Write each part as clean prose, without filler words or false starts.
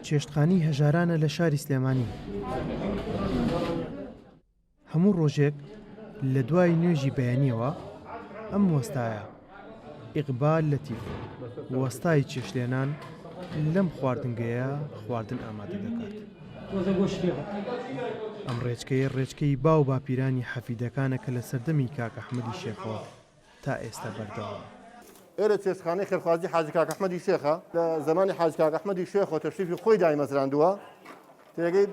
چێشتخانەی هەژارانە لە شاری سلێمانی. هەموو ڕۆژێک لە دوای نوێژی بەیانییەوە ئەم وەستایە، ئیقبال لەتیف، وەستای چێشتلێنان لەم خواردنگەیە خواردن ئامادە دەکات. ئەم ڕێچکەیە ڕێچکەی باو باپیرانی حەفیدەکانە کە لە سەردەمی کاک ئەحمەدی شێخەوە تا ئێستا بەردەوامە. ئێرە چێشتخانەی خێرخوازی حاجی کاک ئەحمەدی شێخە، لە زەمانی حاجی کاک ئەحمەدی شێخەوە تەشریفی خۆی دایمەزراندووە، تێگەی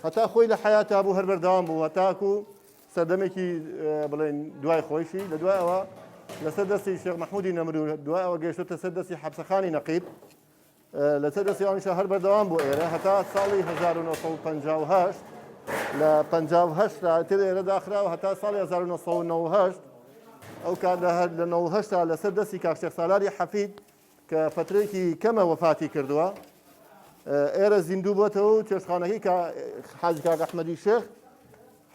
هەتا خۆی لە حەیاتا بوو هەر بەردەوام بوو هەتاکو سەردەمێکی بڵێن دوای خۆیشی لە دوای ئەوە لەسەر دەستی شێخ مەحمودی نەمر و دوای ئەوە گەیشتۆتە سەر دەستی حەپسەخانی نەقیب لەسەر دەستی ئەوانیشە هەر بەردەوام بوو ئێرە هەتا ساڵی 1958 لە 58 تا تر ئێرە داخراوە هەتا ساڵی 1998 ئەو کات لە هەر لە 98 تا لەسەر دەستی کاک شێخ سالاری حەفید کە فترەیەکی کەمە وەفاتی کردووە ئێرە زیندوو بۆتەوە و چێشتخانەکەی حاجی کاک ئەحمەدی شێخ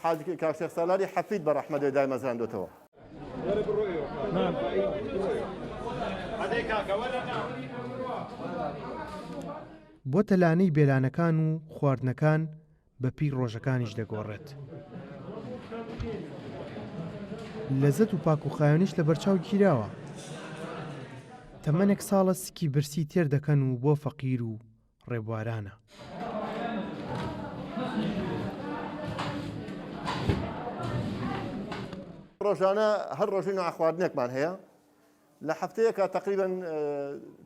حاجی کاک شێخ سالاری حەفید بە ڕەحمەت بێ دایمەزراندۆتەوە. بۆتە لانەی بێلانەکان و خواردنەکان بە پێی ڕۆژەکانیش دەگۆڕێت. لەزەت و پاک و خاوێنیش لەبەرچاو گیراوە. تەمەنێک ساڵە سکی برسی تێر دەکەن و بۆ فەقیر و ڕێبوارانە. ڕۆژانە هەر ڕۆژی نوعە خواردنێکمان هەیە لە هەفتەیەکا تقریبا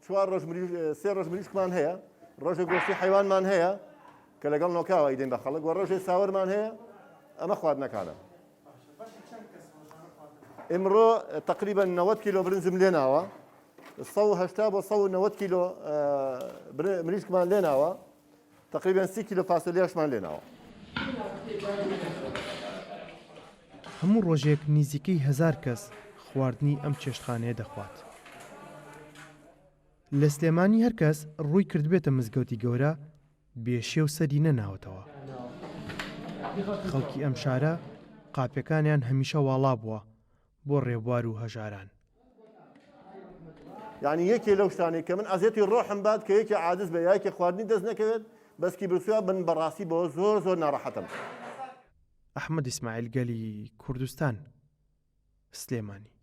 چوار ڕۆژ سێ ڕۆژ مریشکمان هەیە ڕۆژێک گۆشتی حیوانمان هەیە کە لەگەڵ نۆکاوە ئیدەین بە خەڵک وە ڕۆژێ ساوەرمان هەیە ئەمە خواردنەکانە ئمڕۆ تقریبا 90 کیلۆ برنجم لێناوە 180 بۆ 190 کیلۆ مریشکمان لێناوە تقریبا 30 کیلۆ فاسۆلیاشمان لێناوە. هەموو ڕۆژێک نیزیکەی هەزار کەس خواردنی ئەم چێشتخانەیە دەخوات. لە سلێمانی هەر کەس ڕووی کردبێتە مزگەوتی گەورە بێ شێو سەری نەناوەتەوە. خەڵکی ئەم شارە قاپیەکانیان هەمیشە واڵا بووە بۆ ڕێبوار و هەژاران. یانی یەکێ لەو شتانەی کە من ئەزیەتی ڕۆحم بات کە یەکێ عاجز بێ یا یەکێ خواردنی دەست نەکەوێت بەسکی برسیا بن بەڕاستی بەوە زۆر زۆر ناڕەحەتم. ئەحمەد ئیسماعیل گەلی کوردستان، سلێمانی.